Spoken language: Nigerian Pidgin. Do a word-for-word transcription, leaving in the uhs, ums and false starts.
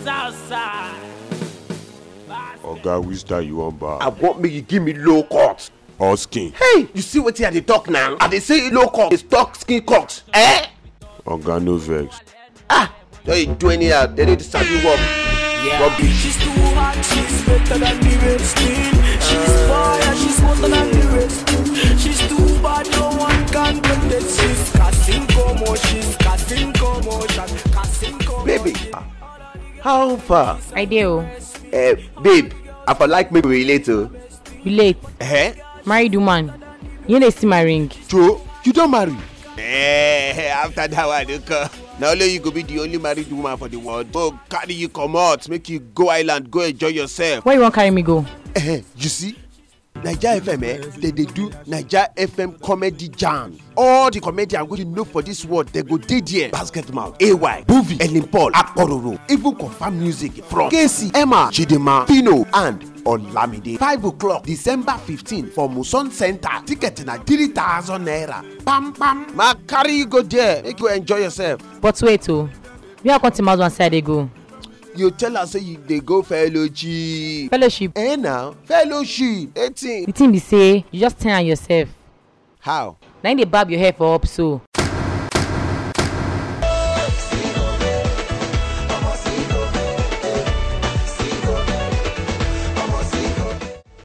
Southside. Oga, which style you wan buy? I want make you give me low cut. Or skin? Hey, you see wetin I dey talk now? I dey say low cut, dey talk skin cut. Eh? Oga, no vex. Ah, don't you do anyhow. They need to sabi work. Rubbish. She's too hot, she's better than the rest. She's fire, she's hotter than the rest. She's too bad, no one can contest. She's casting commotion, she's casting commotion, casting commotion. Baby, how far? I dey o. Eh, babe, I for like make we relate o. Relate. Eh? Married woman. You dey see my ring. Joe, you don marry? Eh, after that one, you come. Na only you go be the only married woman for the world. Oh, carry you comot, make you go island, go enjoy yourself. Where you wan carry me go? Eh, you see, Naija F M, eh, they dey do Naija F M comedy jam. All the comedians wey you know for this world, they go dey there. Basketmouth, A Y, Bovi, Ellen Paul, Akpororo, even Confam Music from K C, Emma, Chidinma, Pino, and Olamide. Five o'clock, December fifteen, for Muson Center. Ticket na three thousand naira. Pam pam. Ma carry you go there, make you enjoy yourself. But wait o, me I come take my husband side dey go. You tell am say you dey go fellowship. Fellowship. Eh now, fellowship. Eighteen. The thing be say you just tire yourself. How? Na him dey barb your hair for up so.